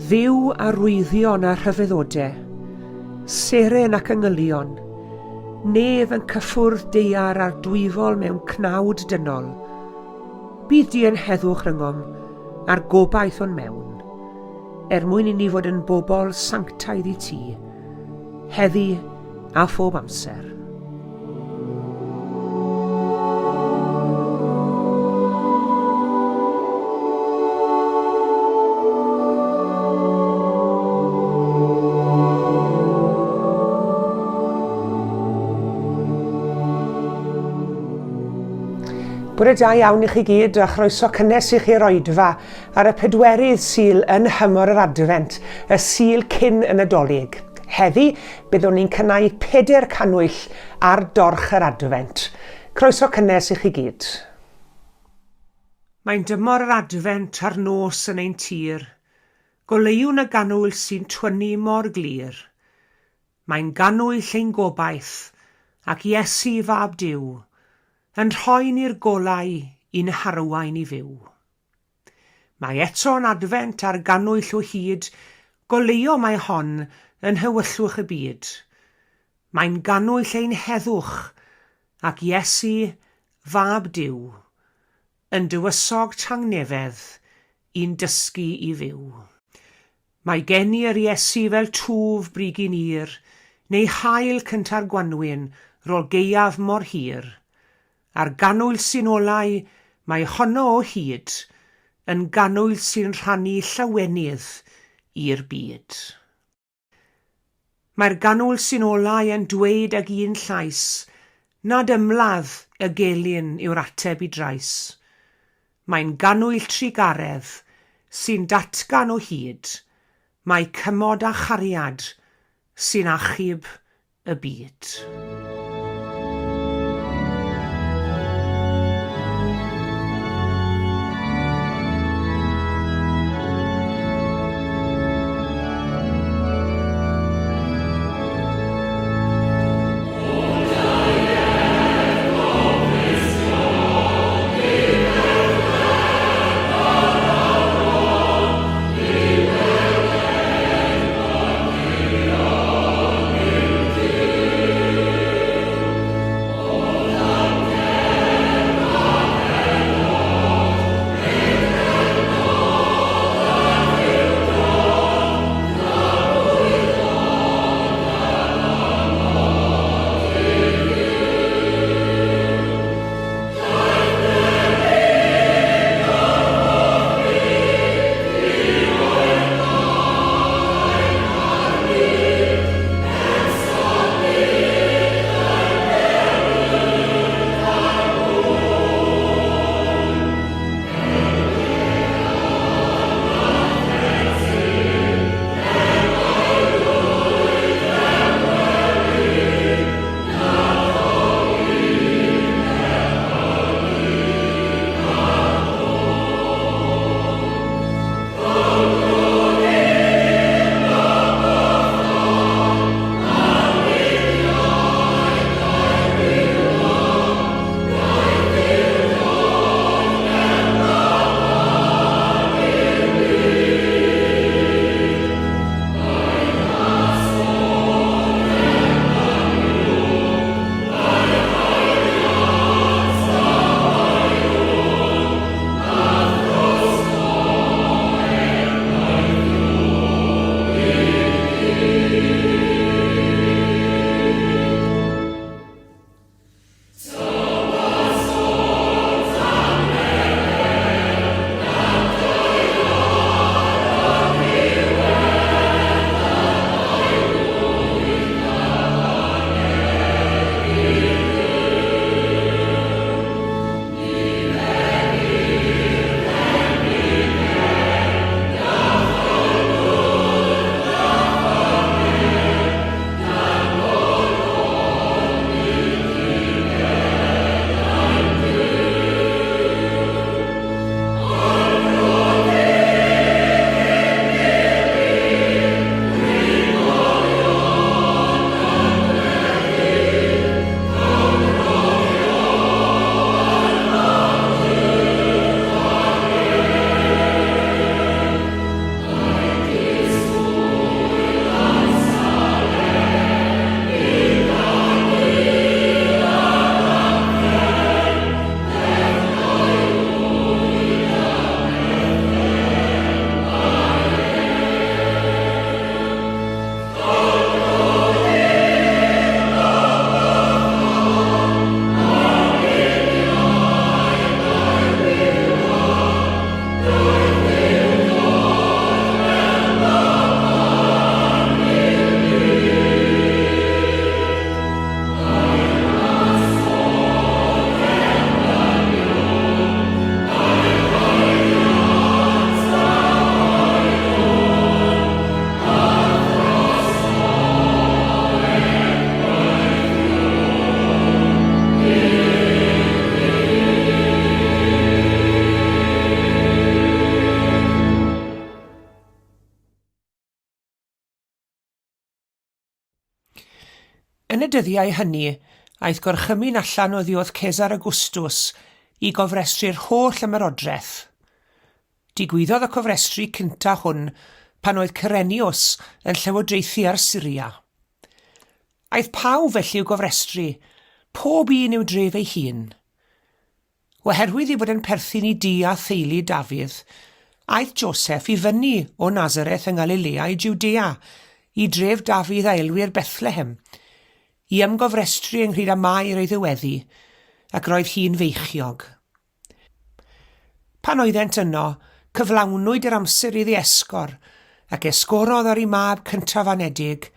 Dduw arwyddion a rhyfeddode, seren ac angylion, nef yn cyffwrdd daear a'r dwyfol mewn cnawd dynol. Bydd di yn heddwch rhyngom a'r gobaith o'n mewn, er mwyn i ni fod yn bobl sanctaidd i ti, heddi a phob amser. Bore da iawn i chi gyd a chroeso cynnes i chi'r oedfa ar y pedwerydd Sul yn nhymor yr Adfent, y Sul cyn y Nadolig. Heddi, byddwn ni'n cynnau peder cannwyll ar dorch yr Adfent. Croeso cynnes i chi gyd. Mae'n dymor yr Adfent a'r nos yn ein tir, goleuwn y gannwyll sy'n twynnu mor glir. Mae'n gannwyll ein gobaith, ac Iesu Fab Duw, yn rhoi ni'r golau i'n harwain i fyw. Mae eto yn Adfent a'r gannwyll o hyd, goleuo mae hon yn nhywyllwch y byd. Mae'n gannwyll ein heddwch, ac Iesu, Fab Duw, yn dywysog tangnefedd i'n dysgu i fyw. Mae gen i yr Iesu fel twf brigyn ir, neu haul cynta'r gwanwyn 'rôl gaeaf mor hir, A'r gannwyll sy'n olau, mae honno o hyd, yn gannwyll sy'n rhannu llawenydd i'r byd. Mae'r gannwyll sy'n olau yn dweud ag un llais nad ymladd y gelyn yw'r ateb i drais. Mae'n gannwyll trugaredd sy'n datgan o hyd mai cymod a chariad sy'n achub y byd. Yn y dyddiau hynny, aeth gorchymyn allan oddi wrth Cesar Augustus i gofrestru'r holl ymerodraeth. Digwyddodd y cofrestru cyntaf hwn pan oedd Cyrenius yn llywodraethu ar Syria. Aeth pawb felly i'w gofrestru, pob un i'w dref ei hun. Oherwydd ei fod yn perthyn i dŷ a theulu Dafydd, aeth Joseff i fyny o Nasareth yng Ngalilea i Jwdea, i dref Dafydd a elwir Bethlehem, i ymgofrestru ynghyd â Mair ei ddyweddi, ac roedd hi'n feichiog. Pan oeddent yno, cyflawnwyd yr amser iddi esgor, ac esgorodd ar ei mab cyntaf anedig,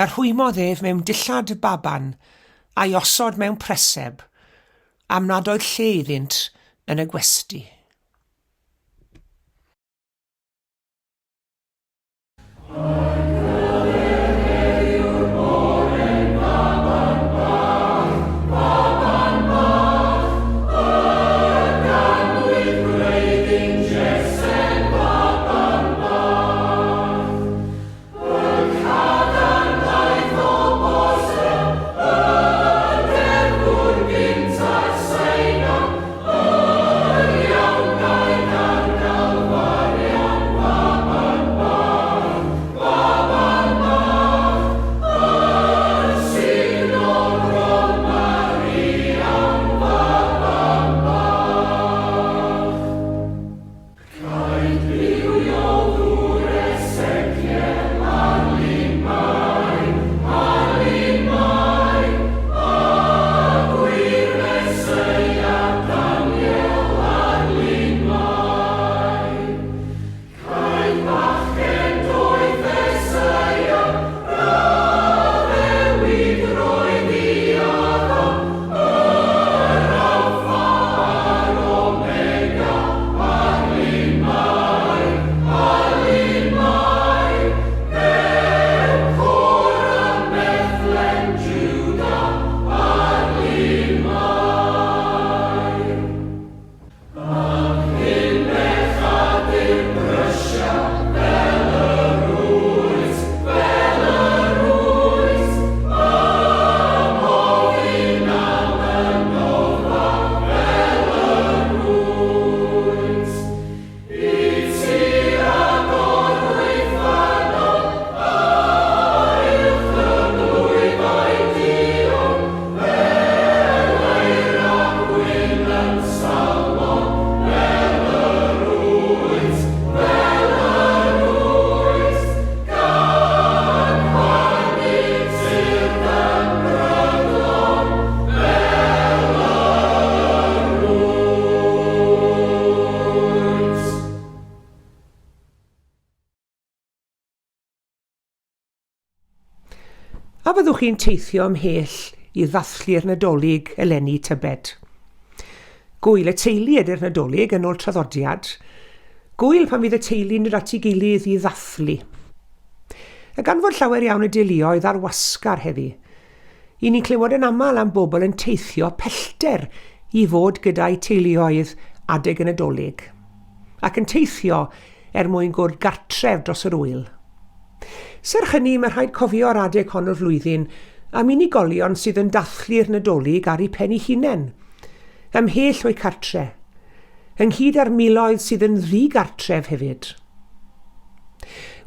a rhwymodd ef mewn dillad baban, a'i osod mewn preseb, am nad oedd lle iddynt yn y gwesty. A fyddwch chi'n teithio ymhell i ddathlu'r Nadolig eleni tybed? Gwyl y teulu ydy'r Nadolig yn ôl traddodiad. Gwyl pan fydd y teulu'n dod at ei gilydd i ddathlu. A gan fod llawer iawn o deuluoedd ar wasgar heddi, i ni'n clywed yn aml am bobl yn teithio pellter i fod gyda'u teuluoedd adeg y Nadolig, ac yn teithio er mwyn gwrdd gartref dros yr ŵyl. Serch hynny, mae rhaid cofio ar adeg hon o'r flwyddyn am unigolion sydd yn dathlu'r Nadolig ar eu pen eu hunain, ymhell o'u cartre, ynghyd â'r miloedd sydd yn ddi-gartref hefyd.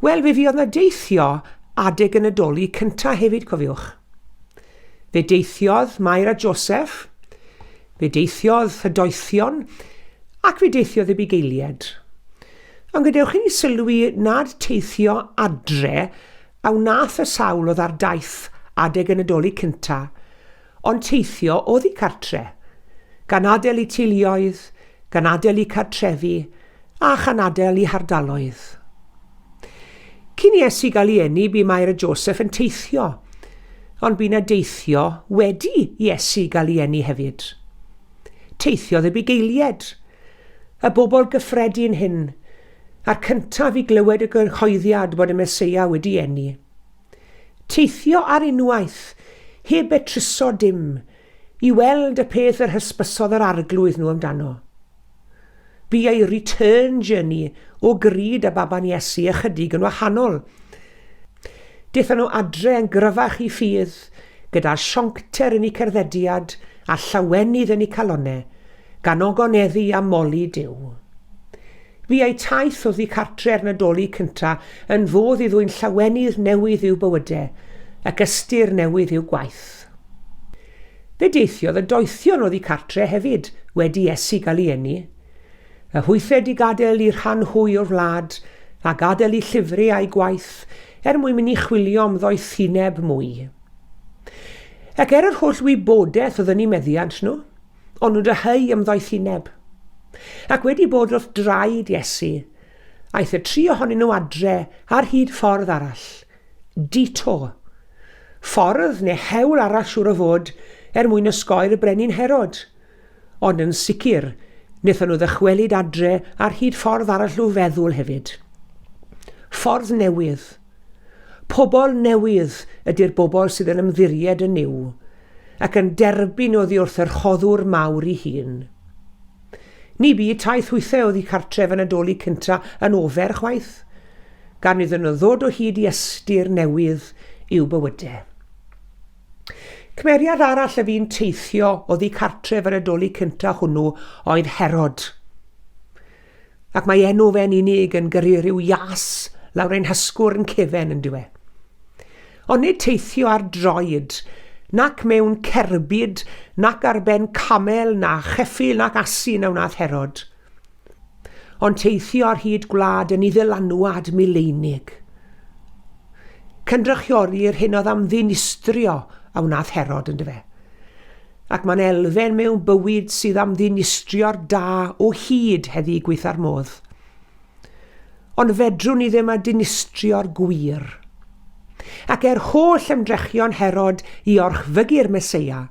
Wel, fe fuodd 'na deithio adeg y Nadolig cynta hefyd, cofiwch. Fe deithiodd Mair a Joseph, fe deithiodd y doethion, ac fe deithiodd y bugeilied. Ond gadewch i ni sylwi nad teithio adre a wnaeth y sawl oedd ar daith adeg y Nadolig cynta, ond teithio oddi cartre, gan adael eu teuluoedd, gan adael eu cartrefi, a chan adael eu hardaloedd. Cyn i Iesu gael ei eni, bu Mair a Joseph yn teithio, ond bu 'na deithio wedi i Iesu gael ei eni hefyd. Teithiodd y bugeilied, y bobl gyffredin hyn, a'r cyntaf i glywed y gyhoeddiad bod y Meseia wedi eni. Teithio ar unwaith, heb betruso dim, i weld y peth yr hysbysodd yr Arglwydd nhw amdano. Bu ei return journey o grud a baban Iesu ychydig yn wahanol. Daethon nhw adre yn gryfach i ffydd, gyda sioncter yn eu cerddediad a llawenydd yn eu calonne, gan ogoneddu a moli Duw. Bu eu taith oddi cartre'r Nadolig cynta yn fodd i ddwyn llawenydd newydd i'w bywyde, ac ystyr newydd i'w gwaith. Fe deithiodd y doethion oddi cartre hefyd, wedi Iesu gael ei eni. A hwythe 'di gadael 'u rhan hwy o'r wlad, a gadael 'u llyfre a'u gwaith, er mwyn mynd i chwilio am ddoethineb mwy. Ac er yr holl wybodeth oedd yn 'u meddiant nhw, ond nhw'n dyheu am ddoethineb. Ac wedi bod wrth draed Iesu, aeth y tri ohonyn nhw adre ar hyd ffordd arall, detour. Ffordd neu hewl arall siŵr o fod, er mwyn osgoi'r Brenin Herod. Ond yn sicr, wnaethon nhw ddychwelyd adre ar hyd ffordd arall o feddwl hefyd. Ffordd newydd. Pobl newydd ydy'r bobl sydd yn ymddiried yn Nuw ac yn derbyn oddi wrth y rhoddwr mawr ei hun. Ni bu taith hwythau oddi cartref y Nadolig cynta yn ofer chwaith, gan iddyn nhw ddod o hyd i ystyr newydd i'w bywydau. Cymeriad arall a fu'n teithio oddi cartref yr Nadolig cynta hwnnw oedd Herod. Ac mae enw fe'n unig yn gyrru rhyw ias lawr ein hysgwrn cefen yn dyw e. Ond nid teithio ar droed, nac mewn cerbyd, nac ar ben camel, na cheffyl, nac asyn a wnaeth Herod. Ond teithio ar hyd gwlad yn ei ddylanwad mileinig. Cynrychioli'r hyn oedd am ddinistrio a wnaeth Herod yn dyfe. Ac mae'n elfen mewn bywyd sydd am ddinistrio'r da o hyd heddi gweitha'r modd. Ond fedrwn ni ddim a dinistrio'r gwir. Ac er holl ymdrechion Herod i orchfygu'r Meseia,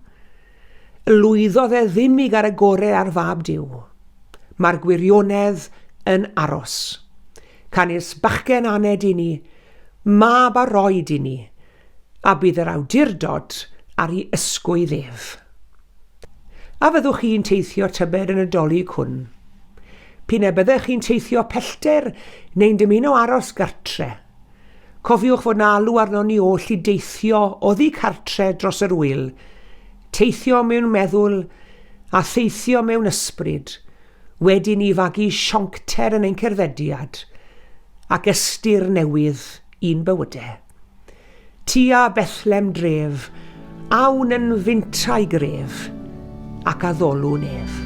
Lwyddodd e ddim i gael y gore ar Fab Duw. Mae'r gwirionedd yn aros. Canys bachgen aned i ni, mab a roed i ni, a bydd yr awdurdod ar ei ysgwydd ef. A fyddwch chi'n teithio tybed yn y Dolig hwn? P'un a byddech chi'n teithio pellter neu'n dymuno aros gartre, Cofiwch fod 'na alw arnon ni oll i deithio oddi cartre dros yr ŵyl, teithio mewn meddwl a theithio mewn ysbryd, wedi ni fagu sioncter yn ein cerddediad ac ystyr newydd i'n bywyde. Tua Bethlem dref, awn yn fintai gref, ac addolwn ef.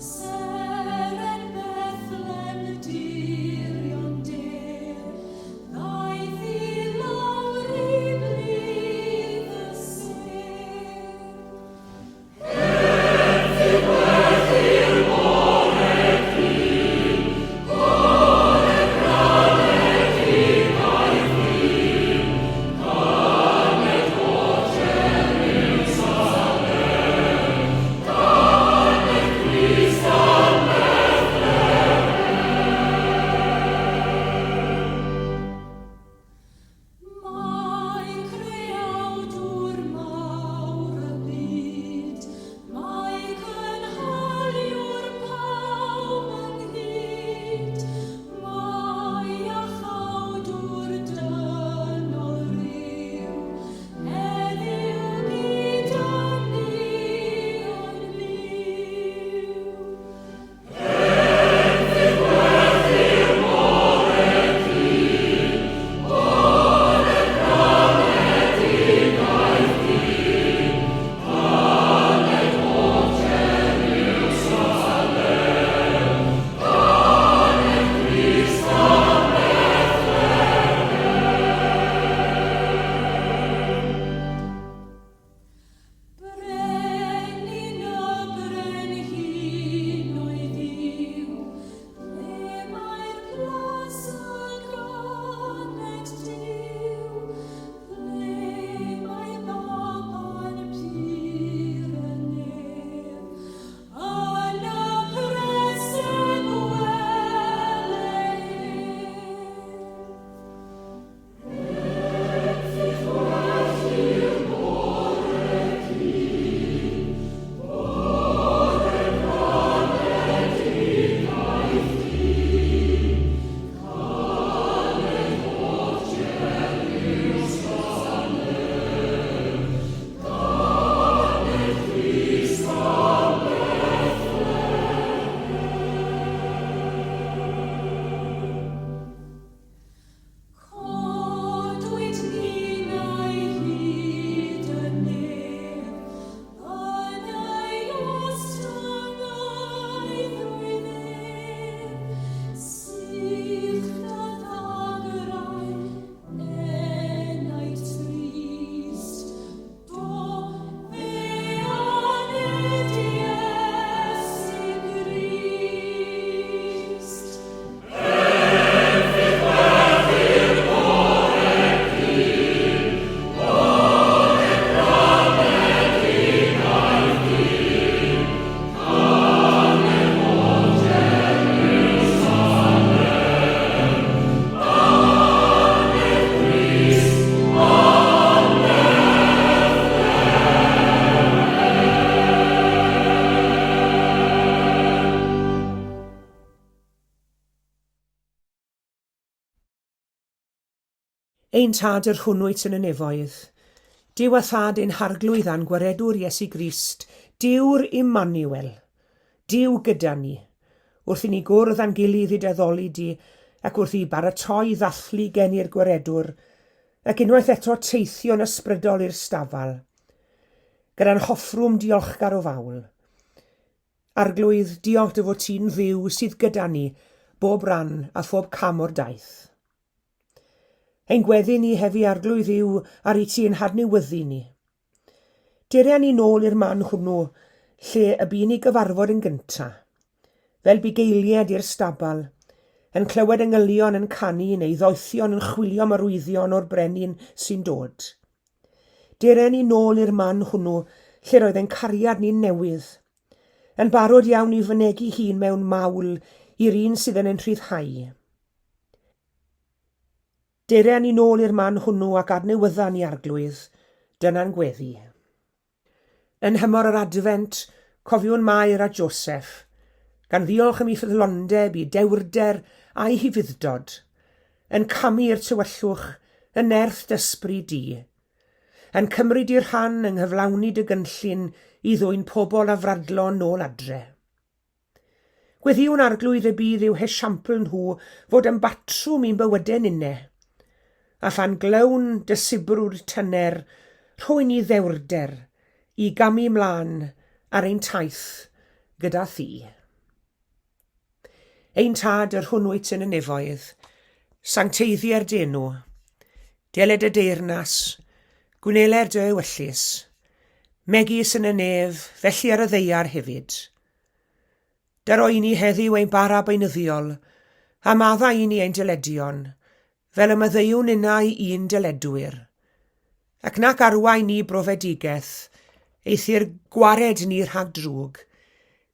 Seren Bethlem dirion dêr, Ddaeth i lawr i blith y sêr. Ein Tad yr hwn wyt yn y nefoedd, Duw a Thad ein Harglwydd a'n Gwaredwr Iesu Grist, Duw'r Immanuel, Duw gyda ni, wrth i ni gwrdd â'n gilydd i dy addoli di ac wrth i baratoi ddathlu geni'r Gwaredwr, ac unwaith eto teithio'n ysbrydol i'r stafal, gyda'n hoffrwm diolchgar o fawl. Arglwydd, diolch dy fod ti'n Dduw sydd gyda ni bob ran a phob cam o'r daith. Ein gweddi ni heddi, Arglwydd, yw ar i ti ein hadnewyddu ni. Deria ni nôl i'r man hwnnw lle y bu ni gyfarfod yn gynta, fel bugeilied i'r stabal, yn clywed angylion yn canu neu ddoethion yn chwilio am arwyddion o'r brenin sy'n dod. Dere ni nôl i'r man hwnnw lle roedd ein cariad ni'n newydd, yn barod iawn i fynegi hun mewn mawl i'r un sydd yn ein rhyddhau. Dere ni nôl i'r man hwnnw ac adnewydda ni, Arglwydd, dyna'n gweddi. Yn nhymor yr Adfent, cofiwn Mair a Joseff, gan ddiolch am eu ffyddlondeb, eu dewrder a'u hufudd-dod, yn camu i'r tywyllwch yn nerth d'Ysbryd di, yn cymryd eu rhan yng nghyflawni dy gynllun i ddwyn pobl afradlon nôl adre. Gweddïwn Arglwydd y bydd i'w hesiampl nhw fod yn batrwm i'n bywydau ninne. A phan glywn dy sibrwd tyner, rhoi ni ddewrder i gamu mlaen ar ein taith gyda thi. Ein Tad, yr hwn wyt yn y nefoedd, sancteiddier dy enw, deled y deyrnas, gwneler dy ewyllys, megis yn y nef, felly ar y ddaear hefyd. Daro i ni heddiw ein bara beunyddiol, a maddau i ni ein dyledion, fel y maddeuwn ninnau i'n dyledwyr. Ac nac arwain ni brofedigaeth, eithr gwared ni rhag drwg,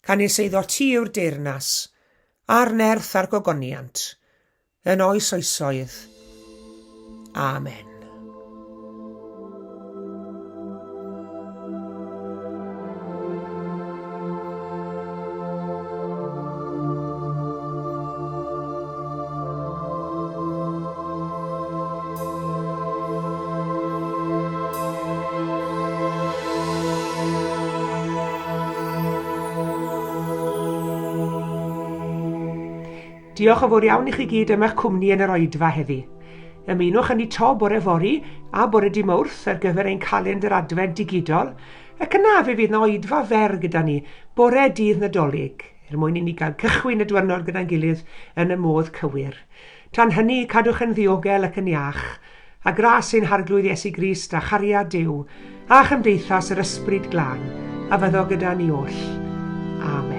canys eiddo ti yw'r deyrnas, a'r nerth a'r gogoniant, Yn oes oesoedd. Amen. Diolch yn fawr iawn i chi gyd am eich cwmni yn yr oedfa heddi. Ymunwch â ni 'to bore fory a bore dy Mawrth ar gyfer ein calendr Adfent digidol, ac yna fe fydd 'na oedfa fer gyda ni bore dydd Nadolig, er mwyn i ni gael cychwyn y dwyrnod gyda'n gilydd yn y modd cywir. Tan hynny, cadwch yn ddiogel ac yn iach, a gras ein Harglwydd Iesu Grist a chariad Duw a chymdeithas yr Ysbryd Glân a fyddo gyda ni oll. Amen.